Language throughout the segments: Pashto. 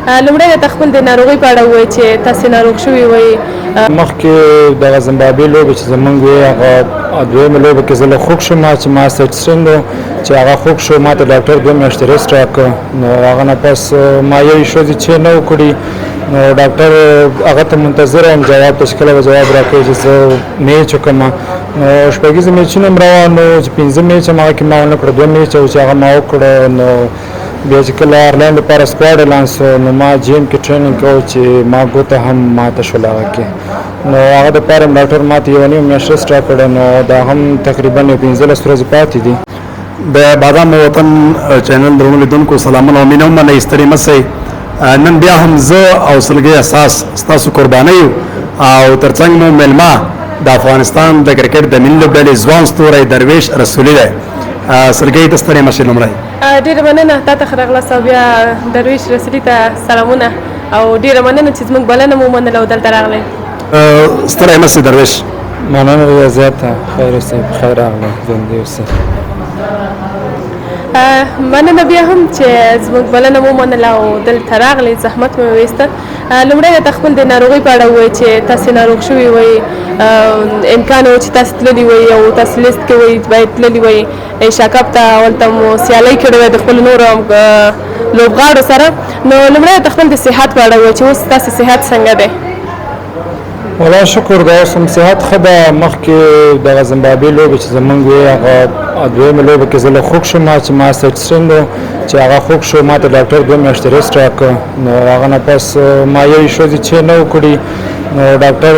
لومړی راته خپل د ناروغۍ په اړه ووایئ چې تاسې ناروغ شوي وئ. مخکې دغه زمبابوې لوبه چې زمونږ وې، هغه دویمه لوبه کې زه لږ خوږ شوم، چې ما سټسټین و چې هغه خوږ شو، ما ته ډاکټر 2 میاشتې rest راکړ. نو هغه نه پس ما یوې ورځې چې نه وکړي، نو ډاکټر هغه ته منتظر وم جواب ته چې کله به جواب راکوي چې زه میچ وکړم. نو شپږیزه میچونه هم روان وو چې پنځه میچ هم هغه کې ما ونه کړه، دوه میچ و چې هغه ما وکړه. نو بیا چې کله آیرلینډ لپاره squad اعلان شو، نو ما gym کې training کوو چې ما ګوته هم ماته شول هغه کې. نو هغه د پاره ډاکټر ماته یوه نیمه میاشت rest راکړه، نو دا هم تقریبا یو 15 ورځې پاتې دي. د بادام وطن چینل درنو لیدونکو، سلامونه او مینه ومنئ، ستړي مه سئ. نن بیا هم زه او سلګۍ احساس ستاسو قرباني یو او ترڅنګ مو میلمه د افغانستان د کرکټ د ملي لوبډلې ځوان ستوری درویش رسولي دی. سلګۍ ته ستړي مه شئ لومړی. ډېره مننه، تا ته ښه راغلاست او بیا درویش رسولي ته سلامونه او ډېره مننه چې زموږ بلنه مو ومنله او دلته راغلی. ستړی مه سئ درویش. مننه ډېره زیاته، خیر اوسئ، په خیر راغلی، ژوندي اوسئ. مننه بیا هم چې زموږ بلنه مو ومنله او دلته راغلی، زحمت مو وایسته. لومړی راته خپل د ناروغۍ په اړه ووایئ چې تاسې ناروغ شوي وئ، امکان و چې تاسې تللي وئ او تاسې لیست کې وئ، باید تللي وئ ایشیا کپ ته، هلته مو سیالۍ کړې وای د خپلو نورو لوبغاړو سره. نو لومړی راته خپل د صحت په اړه ووایئ چې اوس ستاسې صحت څنګه دی؟ ولا شکر دا اوس هم صحت ښه ده. مخکې دغه زمبابوې لوبه چې زمونږ وې، هغه دویمه لوبه کې زه لږ خوږ شوم، چې ما سټسټین و چې هغه خوږ شو، ما ته ډاکټر 2 میاشتې rest راکړ. نو هغه نه پس ما یوې ورځې چې نه وکړي، نو ډاکټر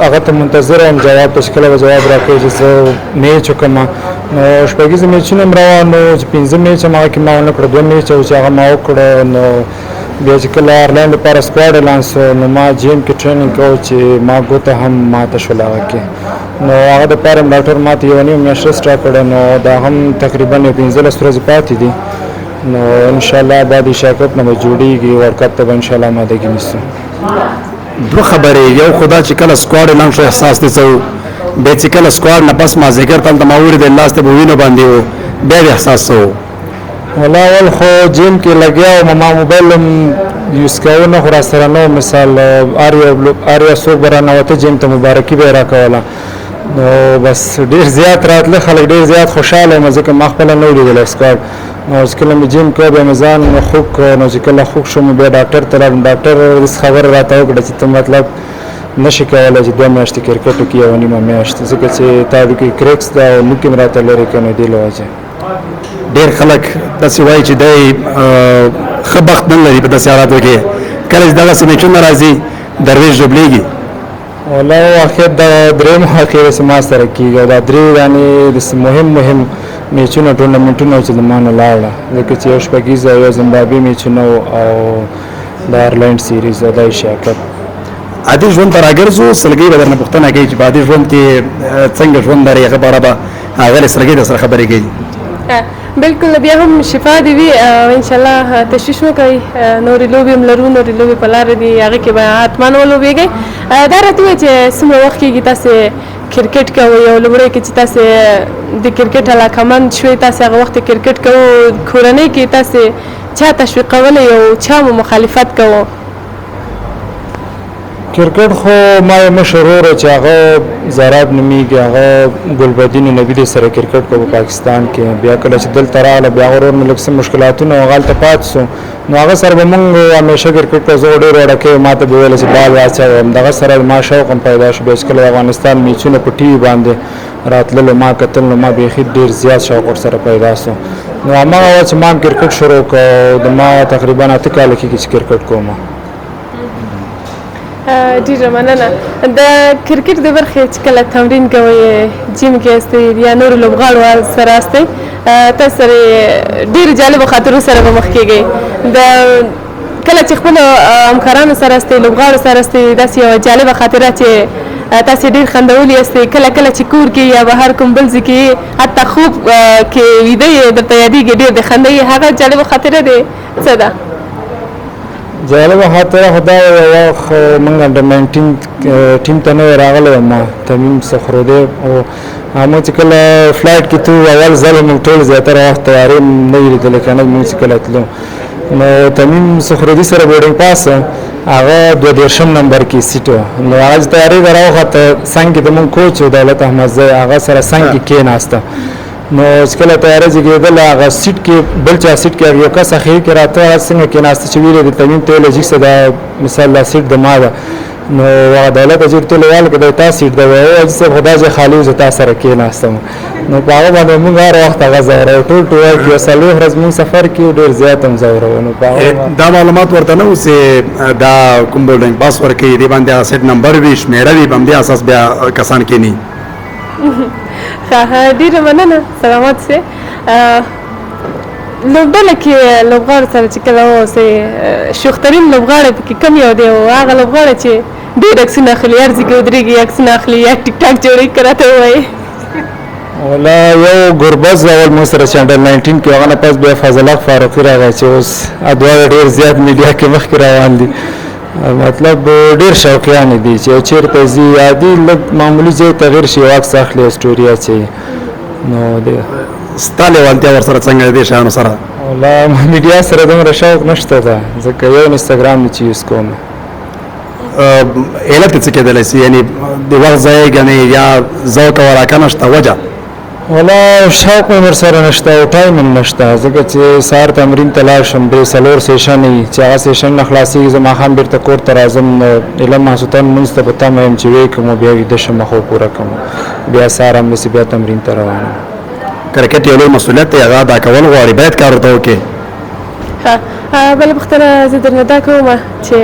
هغه ته منتظر وم جواب ته چې کله به جواب راکوي چې زه میچ وکړم. نو شپږیزه میچونه هم روان وو چې پنځه میچ هم هغه کې ما ونه کړه، دوه میچ و چې هغه ما وکړه. نو بیا چې کله آیرلینډ لپاره squad اعلان شو، نو ما gym کې training کوو چې ما ګوته هم ماته شول هغه کې. نو هغه د پاره ډاکټر ماته یوه نیمه میاشت rest راکړه، نو دا هم تقریبا یو 15 ورځې پاتې دي. نو انشاءالله بعد ایشیا کپ نه به جوړیږي، ورلډ کپ ته به انشاءالله آمادګي نیسو. دوه خبرې، یو خو دا چې کله squad اعلان شو، احساس دې څه و؟ بیا چې کله squad نه پس مازدیګر ته هلته ما ولیدل، لاس ته به وینو باندې و، بیا دې احساس څه و؟ ولا اول خو gym کې لګیا وم، ما موبایل هم use کاوه نه، خو راسره نه و. مثال هر یو څوک به راننوته جیم ته، مبارکي به یې راکوله. نو بس ډېر زیات راتله خلک، ډېر زیات خوشحاله وم، ځکه ما خپله نه و لیدلی squad. نو چې کله مې جیم کاوه، بیا مې ځان خوږ کړ. نو چې کله خوږ شوم، بیا ډاکټر ته لاړم، ډاکټر داسې خبره راته وکړه چې ته مطلب نشي کولی چې 2 میاشتې کرکټ وکړي، یوه نیمه میاشت، ځکه چې تا کې cracks ده او نوک یې راته لرې کړ، نو دې له وجې. ډېر خلک داسې وایي چې دی ښه بخت نه لري، په داسې حالاتو کې کله چې دغسې میچونه راځي، درویش ژوبلېږي. والله واقعیت دا دریم واقع چې ما سره کېږي او دا درې یعنې داسې مهم مهم میچونه، ټورنمنټونه چې د ما نه لاړه، ځکه چې یو شپږیزه، یو زمبابوې میچونه او د آیرلینډ series او د ایشیا کپ. عادي ژوند ته راګرځو. سلګۍ به درنه پوښتنه کوي چې په عادي ژوند کې څنګه ژوند لري، هغه په اړه به اغلې سلګۍ در سره خبرې کوي. بالکل، بیا هم شفا دی وي او ان شاء الله تشویش مه کوئ. نورې لوبې هم لرو، نورې لوبې په لاره دي، هغه کې به حتما ولوبېږئ. دا راته ووایئ چې څومره وخت کېږي تاسې کرکټ کوئ او لومړی کې چې تاسې د کرکټ علاقمند شوئ، تاسې هغه وخت کرکټ کوو، کورنۍ کې تاسې چا تشویقولی او چا مو مخالفت کوو؟ کرکټ خو ما یو مشر ورور چې هغه زراب نومېږي، هغه ګلبدین نبي دی سره کرکټ کو په پاکستان کې. بیا کله چې دلته راغله، بیا ورور مې لږ څه مشکلاتونه او هلته پاتې سو، نو هغه سره به مونږ همیشه کرکټ کوو. زه ډېر وړوکی، ما ته به ویل چې بال واچوه، همدغه سره ما شوق هم پیدا شو. بیا چې کله د افغانستان میچونه په ټي وي باندې راتللو، ما کتل، نو ما بیخي ډېر زیات شوق ورسره پیدا سو. نو هماغه وه چې ما هم کرکټ شروع کړ او د ما تقریبا 8 کاله کېږي چې کرکټ کوم. ډیره مننه. د کرکټ د برخې چې کله تمرین کوئ، جیم کې یاستئ یا نورو لوبغاړو سره یاستئ، تاسو سره ډېرو جالبو خاطرو سره به مخ کېږئ. د کله چې خپلو همکارانو سره یاستئ، لوبغاړو سره یاستئ، داسې یوه جالبه خاطره چې تاسې ډېر خندولي یاستئ، کله کله چې کور کې یا بهر کوم بل ځای کې، حتی خوب کې ویده یې، درته یادېږي، ډېر د خندئ، هغه جالبه خاطره دې څه ده؟ جالبه خاطره خو دا یو وخت موږ under 19 ټیم ته نوی راغلی وم، تمیم سخرودی او موږ چې کله flight کې تلو، اول ځل موږ ټول زیاتره وخت طیارې نه وي لیدلې که نه. موږ چې کله تلو، نو تمیم سخردي سره بورډینګ پاس هغه 32 نمبر کې سیټ نو هغه چې طیارې ته راوخته، څنګ کې د مونږ کوچ دولت احمدزی هغه سره څنګ کې کېناسته. نو چې کله طیاره جګېدله، هغه سیټ کې بل چا سیټ کې یو کس اخر کې راته، هغه څنګه کېناسته چې ویلې د تمیم ته ویل چې دا مثال دا سیټ د ما ده. نو هغه دولت اجیر ته ویل که دا تا سیټ ده، وایي حاجي صاحب خو دا ځای خالي و، زه تا سره کېناستم. نو په هغه باندې موږ هر وخت هغه ځوروو، ټول ټول کې یو 40 ورځ موږ سفر کې ډېر زیات هم ځوروو. نو په هغه دا معلومات ورته نه و چې دا کوم بورډینګ پاس ورکوي، دې باندې هغه سیټ نمبر وي، شمېره وي، په همدې اساس بیا کسان کښېني. ښه، ډېره مننه، سلامت شئ. لوبډله کې لوبغاړو سره چې کله واوسئ، شوخترین لوبغاړی پکې کوم یو دی او هغه لوبغاړی چې ډېر عکسونه اخلي، هر ځای کې ودرېږي عکسونه اخلي یا ټیک ټاک جوړوي، که راته ووایې؟ ولا یو ګربز اول مو سره چې انډر 19 کې، هغه نه پس بیا فضل حق فاروقي راغی چې اوس دواړه ډېر زیات میډیا کې مخکې روان دي. مطلب ډېر شوقیان دي چې چېرته ځي، عادي لږ معمولي ځای تغیر شي، یو عکس اخلي او سټوري اچوي. نو دی ستا لېوالتیا ورسره څنګه دی شیانو سره؟ ولا میډیا سره دومره شوق نشته ده، ځکه یو انستګرام چې یوز کوم. علت یې څه کېدلی شي؟ یعنې د وخت ضایع ګڼې یا ذوق او علاقه نشته، وجه؟ ولا شوق مې ورسره نشته او ټایم مې نشته، ځکه چې سهار تمرین ته لاړ شم، درې څلور سیشن وي، چې هغه سیشن نه خلاصېږي زه ماښام بېرته کور ته راځم. نو ایله ماسوتن لمونځ ته په تمه یم چې ویې کړم او بیا ویده شم، خوب پوره کړم، بیا سهار همداسې بیا تمرین ته روان یم. کرکټ یو لوی مسؤلیت دی، هغه ادا کول غواړي، باید کار ورته وکړي. ښه، بله پوښتنه زه درنه دا کوم چې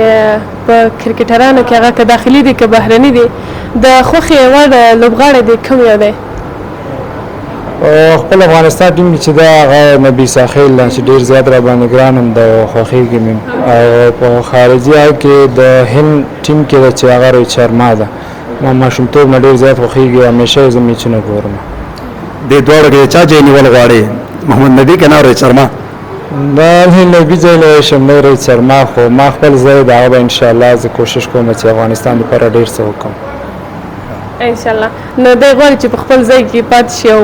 په کرکټرانو کې، هغه که داخلي دي که بهرني دي، د خوښې وړ لوبغاړی دی کوم یو دی؟ خپل افغانستان ټیم کې چې دا هغه نبي ساخیل ده چې ډېر زیات را باندې ګران هم ده او خوښېږي مې. او په خارجي هغه کې د هند ټیم کې ده چې هغه روهیت شرما ده، ما ماشومتوب نه ډېر زیات خوښېږي او همیشه یې زه میچونه ګورم. دې دواړو کې چا ځای نیول غواړي، محمد نبي که نه روهیت شرما؟ نه، نبي ځای نیولی شم نه روهیت شرما، خو ما خپل ځای د هغه به انشاءالله زه کوشش کوم چې افغانستان لپاره ډېر څه وکړم. انشاءالله. نو دی غواړي چې په خپل ځای کې پاتې شي او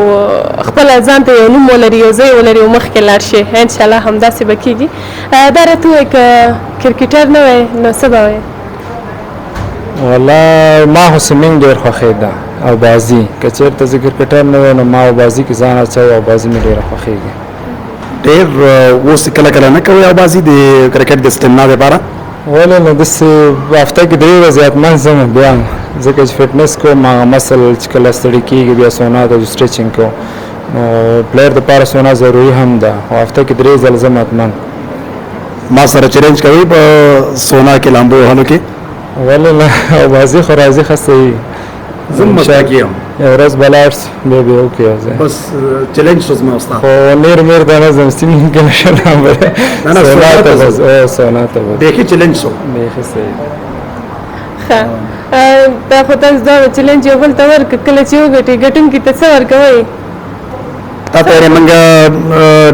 خپل ځان ته یو نوم ولري، یو ځای ولري او مخکې لاړ شي. انشاءالله همداسې به کېږي. دا راته ووایه، که کرکټر نه وای نو څه به وای؟ والله ما خو سویمنګ ډېر خوښېده او بازي. که چېرته زه کرکټر نه وای نو ما او بازي کې ځان اچوه او بازي مې ډېره خوښېږي. ډېر اوس کله کله نه کوي او بازي د کرکټ د سټیمنا لپاره؟ ولې نه، داسې هفته کې درې ورځې حتما ځم، بیا ځکه چې فټنس کوم، هغه مسل چې کله ستړي کېږي بیا سونا ته سټریچینګ کوم. نو پلیر دپاره سونا ضروري هم ده، خو هفته کې درې ځل ځم حتما. ما سره چیلنج کوي په سونا کې لامبو وهلو کې؟ ولې نه، او بازي خو راځي، ښه صحیح. زه هم مسلکي یم. یو ورځ به لاړ شو بیا به یې وکړو یو ځای. بس چیلنج شو زما ستا. خو نیر میر ته نه ځم، سیمینګ کې نه شم. نه نه، سونا ته به ځو، سونا ته به. بیخي چیلنج شو. بیخي صحیح. ښه، دا خو تاسو دواړو چیلنج یو بل ته ورکړ، کله چې وګټي ګټونکي ته څه ورکوئ؟ تا ته یې موږ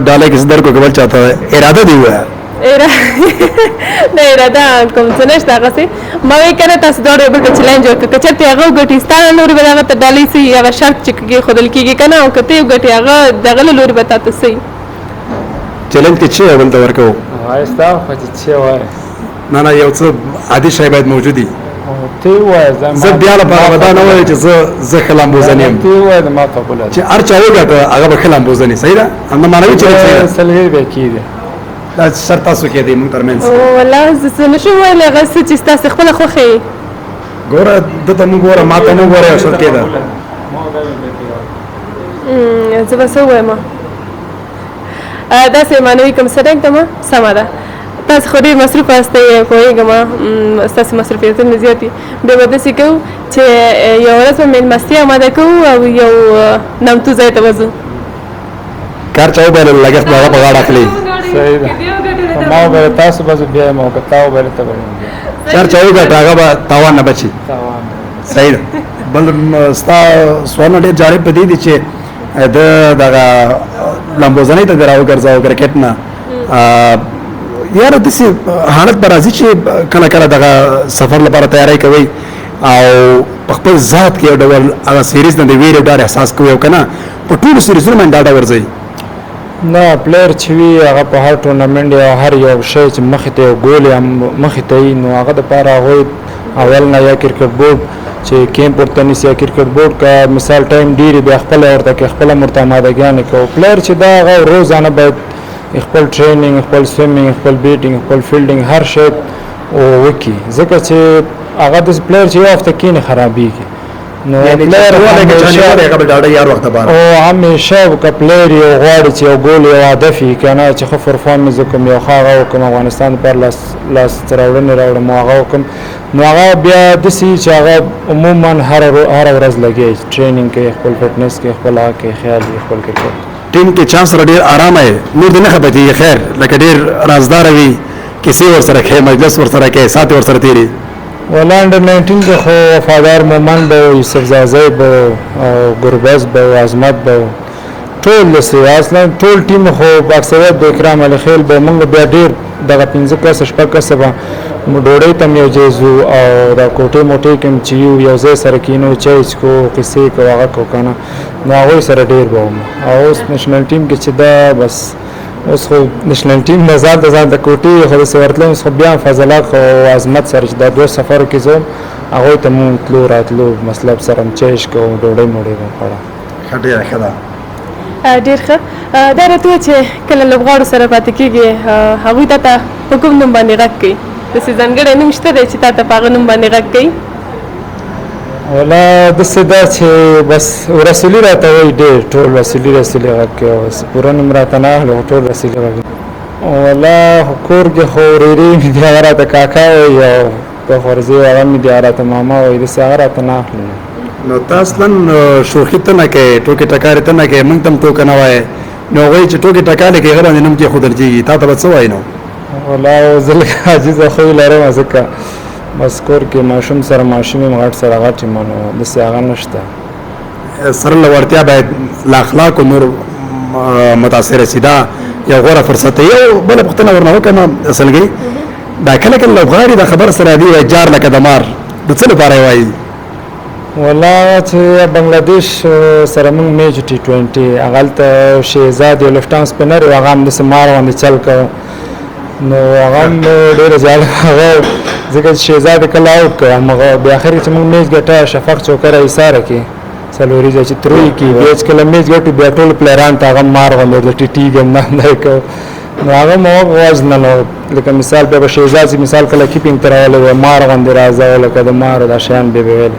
ډالۍ کې څه درکړو که بل چا ته؟ اراده دې ووایه. نه، اراده کوم څه نشته هغسې. ما وایي که نه تاسو دواړو یو بل ته چیلنج ورکړه، که چېرته هغه وګټي ستا له لوري به هغه ته ډالۍ څه وي، هغه شرط چې کېښودل کېږي که نه، او که ته یې وګټې هغه د هغه له لوري به تا ته څه وي؟ چیلنج کې څه یو بل ته ورکوو؟ وایي ستا خو چې څه وایې. نه نه، یو څه عادي شی باید موجود وي. ته ووایه. زه بیا لپاره به دا نه وایم چې زه ښه لامبوزن یم. ته ووایه، ما قبوله چې هر چا وګټه هغه به ښه لامبوزن، صحیح ده؟ همدا معنوي چیلنج صحیح ده. سلګۍ به کېږي. دا شرط تاسو کې دی موږ ترمنځ. والله زه څه نه شم ویلی، هغه څه چې ستاسې خپله خوښه وي. ګوره ده ته مو ګوره، ما ته مو ګوره، یو شرط کېده. زه به څه ووایم، داسې معنوي کوم څه نه ږدم. سمه ده، تاسو خو ډېر مصروف یاستئ، پوهېږم ستاسو مصروفیتونه زیات دي. بیا به داسې کوو چې یوه ورځ به مېلمستیا آماده کوو او یو نامتو ځای ته به ځو. کار چا وبایللو لګښت به هغه په غاړه اخلي. صحیح ده، ما وبایله تاسو به زه بیا یم او که تا وبایله ته به یم. چار چا وګټه هغه به تاوان نه بچي. صحیح ده. بل ستا سوالونه ډېر جالب په دې دي چې د دغه لامبوزنۍ ته دې راوګرځاوه کرکټ نه. یاره داسې حالت به راځي چې کله کله دغه سفر لپاره تیاری کوئ او په خپل ذات کې یو ډول هغه سیریز نه د ویرې ډار احساس کوي او که نه په ټولو سیریزونو باندې ډاډه ورځئ؟ نه، player چې وي هغه په هر ټورنمنټ یا هر یو شی چې مخې ته یو ګول یا مخې ته وي، نو هغه دپاره هغوی اول نه یا کرکټ بورډ چې کیمپ ورته نیسي، یا کرکټ بورډ که مثال ټایم ډېر بیا خپله ورته کوي، خپله هم ورته امادګیانې کوي. player چې دا هغه روزانه باید خپل training، خپل swimming، خپل batting، خپل fielding، هر شی وکړي، ځکه چې هغه داسې player چې یو هفته کښېني خرابېږي. نو player او همیشه که player یو غواړي چې یو ګول یو هدف یې که نه چې ښه performance وکړم، یو ښه هغه وکړم، افغانستان لپاره لاسته راوړنې راوړم او هغه وکړم، نو هغه بیا داسې چې هغه عموما هره ورځ لګیا training کوي، خپل فټنس کوي، خپل هغه کوي، خیال یې خپل کرکټ. ټیم کې چا سره ډېر ارامه یې، نور دې نه خفه کېږي، خیر لکه ډېر رازداره وي، کیسې ورسره کوې، مجلس ورسره کوې، ساعت ورسره تېرې؟ ولا انډر 19 کې خو وفادار مومند به و، یوسف ځاځی به و، او ګربز به و، عظمت به و، ټول داسې اصلا ټول ټیم خو په اکثریت د اکرام علي خیل به موږ بیا ډېر دغه 5 کسه 6 کسه به ډوډۍ ته هم یو ځای ځو، او دا کوټې موټې کې هم چې یو یو ځای سره کینو، چای څکو، قصې کوو، هغه کوو که نه، نو هغوی سره ډېر به وم. او اوس national team کې چې دا بس اوس خو national team نه ځان ته ځان ته کوټې خو داسې ورتلم. اوس خو بیا هم فضل حق او عظمت سره چې دا دوه سفرو کې ځم، هغوی ته مونږ تلو راتلو، مطلب سره هم چای شکو، ډوډۍ موډۍ به مو خوړه. ښه، ډېره ښه ده. ډېر ښه. دا راته ووایه چې کله لوبغاړو سره پاتې کېږي، هغوی تا ته په کوم نوم باندې غږ کوي؟ داسې ځانګړی نوم شته دی چې تا ته په هغه نوم باندې غږ کوي؟ ولا داسې ده چې بس رسولي راته وایي، ډېر ټول رسولي رسولي غږ کوي، بس پوره نوم راته نه اخلي، خو ټول رسولي غږ. ولا خو کور کې خو ورېرې مې دي، هغه راته کاکا وایي، او په خورزې هغه مې دي، هغه راته ماما وایي، داسې هغه راته نه اخلي. نو ته اصلا شوخي ته نه کوې، ټوکې ټکارې ته نه کوې، موږ ته هم ټوکه نه وایې، نو هغوی چې ټوکې ټکالې کوي هغه باندې نوم کېښودل کېږي، تا ته به څه وایي؟ نو ولا زه لږ عاجزه خوی لرم، ځکه بس کور کې ماشوم سره ماشوم یم، غټ سره غټ یم، نو داسې هغه نشته. سره له وړتیا باید له اخلاقو نور متاثره سي، دا یو غوره فرصت دی. یو بله پوښتنه ورنه وکړم سلګۍ، دا کله کله لوبغاړي دا خبره سره دی وایي جار لکه د مار، د څه لپاره یې وایي؟ ولا چې بنګلادیش سره موږ match T20، هغه هلته شهزاد یو left arm spinner و، هغه هم داسې مار غوندې چل کوه، نو هغه هم ډېره جالب هغه ځکه چې شهزاد یې کله out کړ، همغه بیا اخر کې چې موږ match ګټه، شفق چوکه را ایساره کړي څلوریزه چې تروی کړي، بیا چې کله match ګټو بیا ټول player ان ته هغه مار غوندې ورته ټیټېږي هم نه دی کوه، نو هغه مو وژنه. نو لکه مثال بیا به شهزاد چې مثال کله keeping ته راغلی وی، مار غوندې راځه لکه د مارو دا شیان به یې ویل،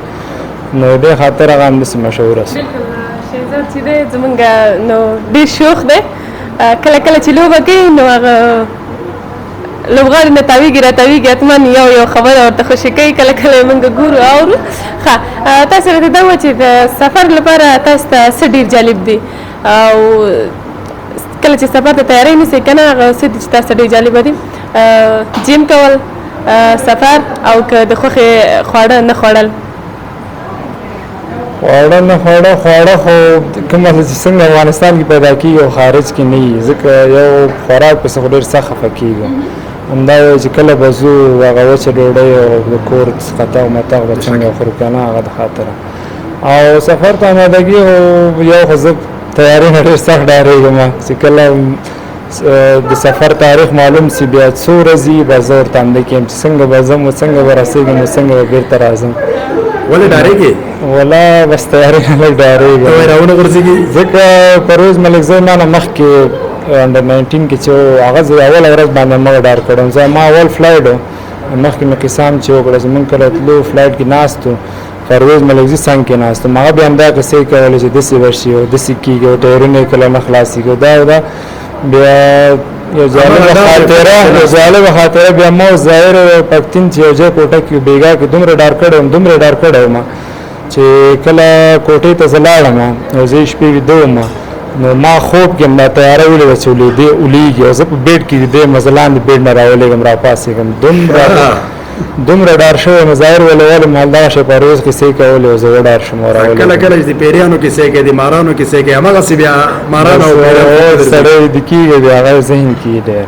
نو دې خاطر هغه همداسې مشهوره سو. بالکل شهزاد چې دی زمونږ نو ډېر شوخ دی، کله کله چې لوبه کوي نو هغه لوبغاړي نه تاویږي راتاویږي، حتما یو یو خبره ورته خوشې کوي، کله کله یې موږ ګورو اورو. ښه، تاسو راته دا ووایئ چې د سفر لپاره تاسو ته څه ډېر جالب دي، او کله چې سفر ته تیاری نیسئ که نه هغه څه دي چې تاسو ته ډېر جالبه دي؟ جیم کول، سفر، او که د خوښې خواړه نه خوړل؟ خواړه نه خواړه، خواړه خو کومه چې څنګه افغانستان کې پیدا کېږي او خارج کې نه وي، ځکه یو خوراک پسې خو ډېر سخت خفه کېږي. همدا وایي چې کله به ځو هغه وچه ډوډۍ او د کور قطغ متغ به څنګه خورو که نه، هغه د خاطره. او سفر ته آمادګي خو یو خو زه تیارې نه ډېر سخت ډارېږم، چې کله د سفر تاریخ معلوم سي بیا څو ورځې به زه ورته همده کې یم چې څنګه به ځم او څنګه به رسېږم او څنګه به بېرته راځم. ولې ډارېږې؟ ولا بس تیارې نه لږ ډارېږم. ته وایې راونه غورځېږي؟ ځکه پرویز ملکزی ما نه مخکې انډر 19 کې چې هغه زه اوله ورځ باندې ما ډار کړم، زه ما اول flight و، مخکې مې قصه هم چې وکړه چې موږ کله تلو flight کې ناست وو، پرویز ملکزي څنګ کې ناست وم، هغه بیا همدا قصې کولې چې داسې به شي او داسې کېږي او ټایرونه یې کله نه خلاصېږي او دا او دا. بیا یو جالبه خاطره، یو جالبه خاطره بیا ما او ظاهر پکتین چې یو ځای کوټه کې بېګا کې دومره ډار کړی وم، دومره ډار کړی وم چې کله کوټې ته زه لاړم او زه یې شپې ویده وم، نو ما خوب کې همدا طیاره ولیده چې ولیدې ولیږي او زه په bed کې ویده یم، زه لاندې bed نه راولېږم راپاڅېږم، دومره ډار شوی یم. ظاهر ولې ولې مال دغه شی پرویز قصې کولې او زه وډار شوم او راولېږم. کله کله چې د پیریانو کیسې کوي، د مارانو کیسې کوي، هماغسې بیا ماران او پیریان سړی ویده کېږي بیا هغه ذهن کې ډېر.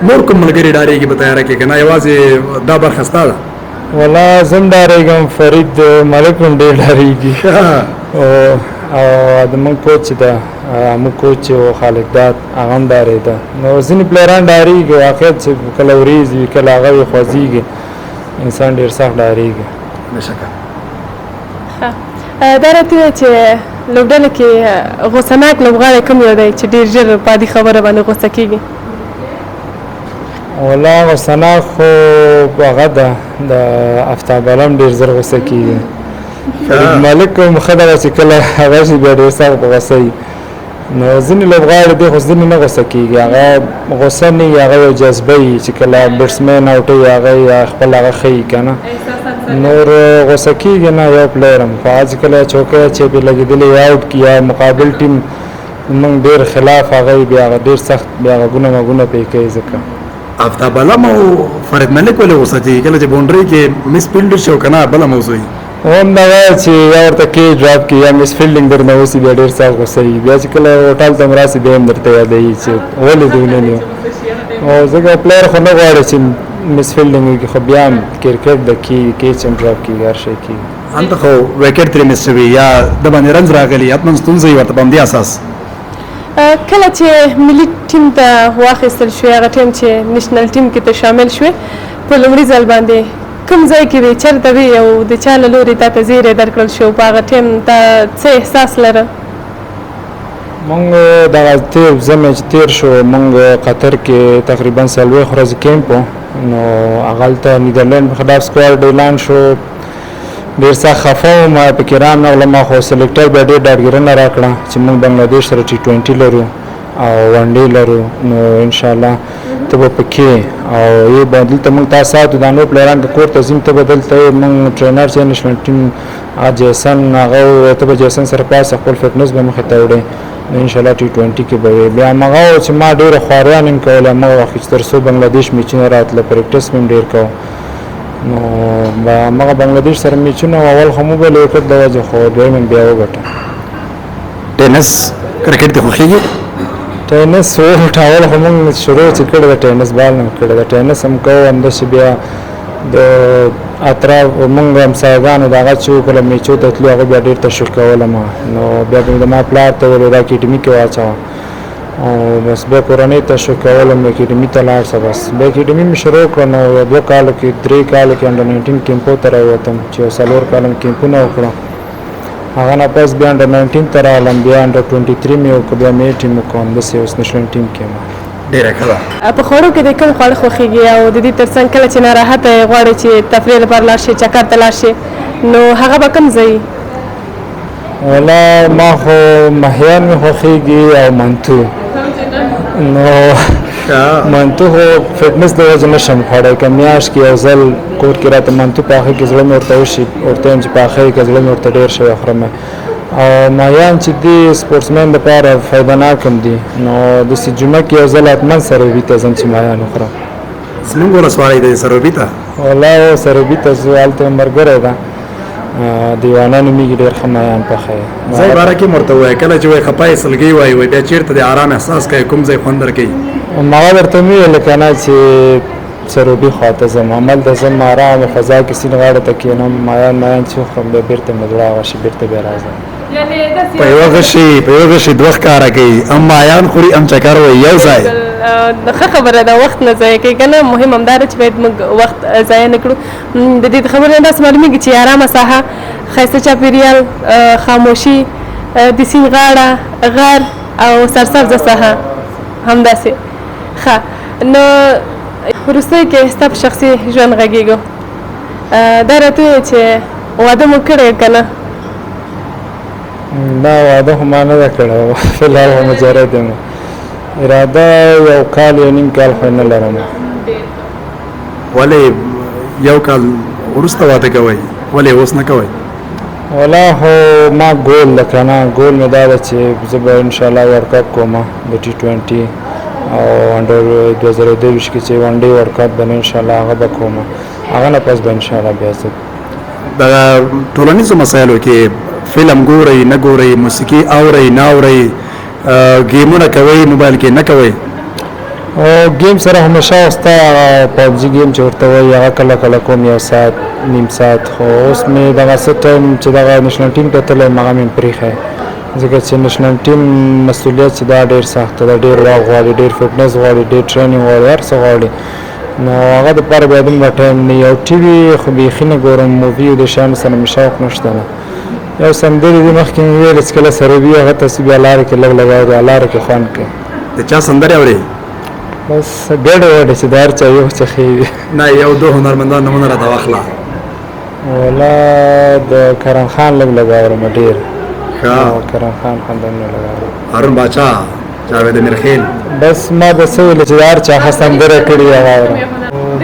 نور کوم ملګري ډارېږي په طیاره کې که نه یوازې دا برخه ستا ده؟ ولا زه هم ډارېږم، فرید ملک هم ډېر ډارېږي او او د موږ کوچ چې ده، موږ کوچ چې و خالق داد، هغه هم ډارېده. نو ځینې پلیران ډارېږي، واقعیت چې کله ورېځ وي، کله هغه وي، خوځېږي، انسان ډېر سخت ډارېږي. بېشکه. ښه، دا راته ووایه چې لوبډله کې غوسه ناک لوبغاړی کوم یو دی چې ډېر ژر په عادي خبره باندې غوسه کېږي؟ ولا غوسه ناک خو هغه ده، د افتاب عالم ډېر زر غوسه کېږي. فرید ملک هم ښه دغه چې کله هغه شي بیا ډېر سخت غوسه وي. نو ځینې لوبغاړي دي خو ځینې نه غوسه کېږي، هغه غوسه نه وي، هغه یو جذبه وي چې کله بیټسمین اوټ وي هغه یې خپل هغه ښيي که نه، نور غوسه کېږي نه. یو پلیر هم خو هغه چې کله چوکۍ چې پرې لګېدلې یا اوټ کړي یا مقابل ټیم موږ ډېر خلاف هغه وي، بیا هغه ډېر سخت بیا غږونه مګونه پرې کوي. ځکه افتاب عالم او فرید ملک ولې غوسه کېږي کله چې باونډرۍ کې مس فیلډ شي او که نه بله موضوع وي؟ هم دغه چې یا ورته کې ډراپ کې یا مس فیلډینګ درنه وسي بیا ډېر سخت غوسه وي. بیا چې کله هوټل ته هم راسي بیا هم درته یادوي چې ولې دې ونه نیو. او ځکه پلیر خو نه غواړي چې مس فیلډینګ وکړي، خو بیا هم کرکټ د کېږي، کیچ هم ډراپ کېږي، هر شی کېږي. هلته خو ویکټ ترې مس شوي یا د باندې رنز راغلي، حتما ستونزه وي ورته په همدې اساس. کله چې ملي ټیم ته واخیستل شوې، هغه ټیم چې نشنل ټیم کې ته شامل شوې، په لومړي ځل باندې کوم ځای کې وې، چېرته وې او د چا له لوري تا ته زیری درکړل شو؟ په هغه ټیم تا څه احساس لره؟ مونږ دغه تېر ژمی چې تېر شو، مونږ قطر کې تقریبا 40 ورځې کیمپ و. نو هغلته نیدرلینډ په خلاف سکواډ اعلان شو، ډېر سخت خفه وم، پکې رام نه غلم. خو سلیکټر بیا ډېر ډاډګیرنه راکړه چې مونږ بنګلادیش سره ټي 20 لرو او ون ډے لرو، نو انشاءالله ته به پکې او یې به دلته مونږ تا ساتو، دا نور پلیران که کور ته ځي ته به دلته یې. مونږ ټرینر چې نشنل ټیم هغه جیسن، هغه وویل ته به جیسن سره پاڅه، خپل فټنس به مخې ته وړې، نو انشاءالله ټي 20 کې به وې. بیا هماغه و چې ما ډېره خواریان هم کولې هماغه وخت کې چې تر څو بنګلادیش میچونه راتله، پریکټس مې هم ډېر کوو. نو هماغه بنګلادیش سره میچونه اول خو مو بل وکټ د وجې، خو دویم هم بیا وګټه. ټینس کرکټ دې خوښېږي؟ ټینس وګټه، اول خو موږ شروع چې کړې ده ټینس بال هم کړې ده، ټینس هم کوو. همداسې بیا د اطراف موږ همسایهګانو د هغه چې کله میچو ته تلو، هغه بیا ډېر تشویق کولم. نو بیا به مې د ما پلار ته ویل دا اکیډمي کې واچوه، او بس بیا کورنۍ تشویق کولم اکیډمي ته لاړ شه. بس بیا اکیډمي مې شروع کړه. نو یو دوه کالو کې، درې کالو کې انډر 19 کیمپو ته راووتم چې یو 4 کاله مې کیمپونه وکړه. هغه نه پس بیا انډر 19 ته راغلم، بیا انډر 23 مې وکړ، بیا مې ټیم وکړ، همداسې اوس نشنل ټیم کې یم. ډېره ښه ده. په خوړو کې دې کوم خواړه خوښېږي؟ او د دې ترڅنګ کله چې ناراحته یې، غواړې چې تفریح لپاره لاړ شې، چکر ته لاړ شې، نو هغه به کوم ځای؟ ولا ما خو ماهیان مې خوښېږي او منتو. نو منتو خو فټنس د وجې نه شم خوړی، که میاشت کې یو ځل کور کې راته منتو پاخه کې زړه مې ورته وشي، ورته وایم چې پاخه یې که زړه مې ورته ډېر شوی خورم. او ماهیان چې دي سپورټسمین دپاره فایده ناک هم دي، نو داسې جمعه کې یو ځل حتما سروبي ته ځم چې ماهیان وخورم. زمونږ ولسوالۍ ده سروبي ته؟ والله هو سروبي ته ځو، هلته مې ملګری ده دیوانه نومېږي، ډېر ښه ماهیان پخوي. ځای باره کې هم ورته ووایه، کله چې وایي خپه یې سلګۍ وایي، وایي بیا چېرته د آرام احساس کوې، کوم ځای خوند درکوي؟ هماغه درته مې ویل که نه چې سروبي خواته ځم، هملته ځم آرامه فضا کې سیند غاړې ته کښېنم، ماهیان ماهیان چې وخورم بیا بېرته مې زړه هغه شي، بېرته بیا راځم. په یوه غشي دوه ښکاره کوي، هم ماهیان خوري هم چکر وایي یو ځای. ښه خبره ده، وخت نه ضایع کوي که نه. مهم همدا ده چې باید موږ وخت ضایع نه کړو. د دې خبرې نه داسې معلومېږي چې ارامه ساحه، ښایسته چاپېریال، خاموشي، د سیند غاړه، غر او سرسبزه ساحه، همداسې. ښه، نو وروستیو کې ستا په شخصي ژوند غږېږو، دا راته ووایه چې واده مو کړی که نه؟ نه، واده خو ما نه ده کړی، فی الحال خو مجرد یم. اراده یو کال یو نیم کال خو نه لرم. ولې یو کال وروسته واده کوئ، ولې اوس نه کوئ؟ ولا خو ما ګول ده که نه، ګول مې دا ده چې زه به انشاءالله ورلډ کپ کوم د ټي 20 او انډر 2022 کې چې ون ډے ورلډ کپ به انشاءالله هغه به کوم، هغه نه پس به انشاءالله بیا زه. د ټولنیزو مسایلو کې فلم ګورئ نه ګورئ، موسیقي اورئ نه اورئ، ګیمونه کوئ موبایل کې نه کوئ؟ او ګیم سره همیشه وستا پبجي ګیم چې ورته وایي هغه کله کله کوم، یو ساعت نیم ساعت. خو اوس مې دغه څه ټایم چې دغه نشنل ټیم ته تللی یم هغه مې پرېښی، ځکه چې نېشنل ټیم مسولیت چې دا ډېر سخت ده، ډېر وخت غواړي، ډېر فټنس غواړي، ډېر ټریننګ غواړي، هر څه غواړي. نو هغه دپاره بیا دومره ټایم نه وي. او ټي وي خو بیخي نه ګورم، مووي او د شیانو سره مې شوق نشته. نه یو سندرې دي، مخکې مې ویل چې کله سره وي هغه تاسو بیا لاره کې لږ لږ اوري، لاره کې خوند کوي. د چا سندرې اورې؟ بس ګډه وډه چې د هر چا یو څه ښې وي. نه، یو دوه هنرمندان نومونه راته واخله. ولا د کرن خان لږ لږ اورم ډېر. ښه. کرن خان خندونه لږ اورم. هارون باچا، جاوید امیرخیل. بس ما د څه ویل چې د هر چا ښه سندره کړي هغه اورم.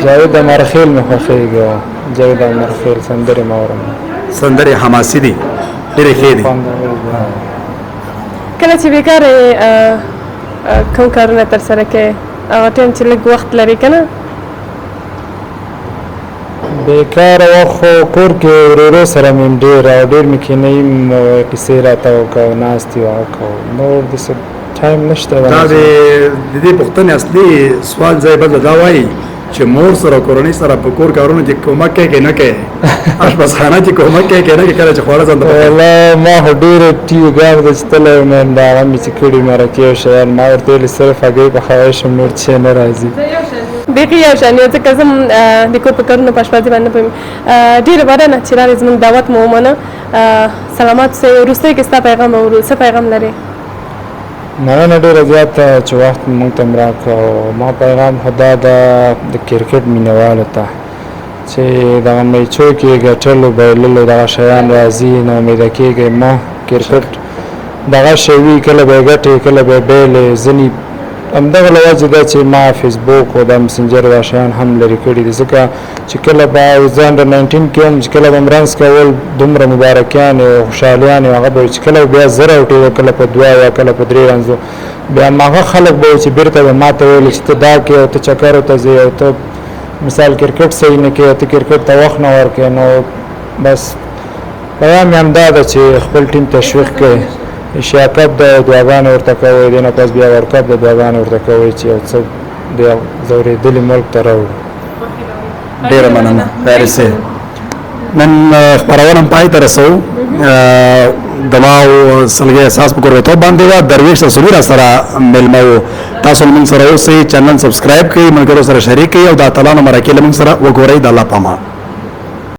جاوید امرخیل مې خوښېږي، جاوید امرخیل سندرې مې اورم. سندرې حماسي دي، ډېرې ښې دي. کله چې بیکاره یې کوم کارونه ترسره کوې؟ هغه ټایم چې لږ وخت لرې که نه؟ بیکاره وخت خو کور کې ورورو سره مې ډېر او ډېر مې کښېنوي، کیسې راته وکړه، ناست یو هغه کوو، نور داسې ټایم نشته. دا د دې پوښتنې اصلي سوال ځای بل دا وایي چې مور سره کورنۍ سره په کور کارونو کې کومک کوي که نه کوي، آشپزخانه کې کومک کوي که نه کوي، کله چې خواړه ځان ته پخوي؟ والله ما خو ډېرې ټي وي ګانو ته چې تللی وم، دا هغه مې چې کړي مرکې او شیان، ما ورته ویلي صرف هګۍ پخوی شم، نور څه نه راځي. بیخي یو شان یو، ځکه زه هم د کور په کارونو په آشپزي باندې نه پوهېږم. ډېره مننه چې راغلې، زموږ دعوت مو ومنه. سلامات اوسئ. وروستیو کې ستا پیغام اورو، څه پیغام لرې؟ مننه ډېره زیاته چې وخت مونږ ته راکړ. او ما پیغام خو دا ده د کرکټ مینهوالو ته چې دغه میچو کې ګټلو بایللو دغه شیان راځي، نا امیده کېږئ مه. کرکټ دغه شی وي، کله به یې ګټې کله به یې بایلې. ځینې همدغه له وجې ده چې ما فیسبوک او دا مسنجر دا شیان هم لرې کړي دي، ځکه چې کله به زه انډر 19 کې وم، چې کله به مې رنز کول دومره مبارکیانې او خوشحالیانې، هغه به چې کله بیا زه راوټېده، کله په 2 یا کله په 3 رنزو، بیا هماغه خلک به چې بېرته به ما ته ویل چې ته دا کوې او ته چکرو ته ځې او ته مثال کرکټ صحیح نه کوې او ته کرکټ ته وخت نه ورکوې. نو بس پیام مې همدا ده چې خپل ټیم تشویق کړئ، ایشیا کپ ده دعاګانې ورته کوئ، دې نه پس بیا ورلډ کپ ده دعاګانې ورته کوئ چې یو څه د ځورېدلي ملک ته راوړو. ډېره مننه فارسې. نن خپرونه هم پای ته رسوو. د ما او سلګۍ احساس په کوربتوب باندې وه، درویش رسولي را سره مېلمه و. تاسو له موږ سره اوسئ، چینل سبسکرایب کړئ، ملګرو سره شریک کړئ او د اتلانو مرکې له موږ سره وګورئ. د الله په امان.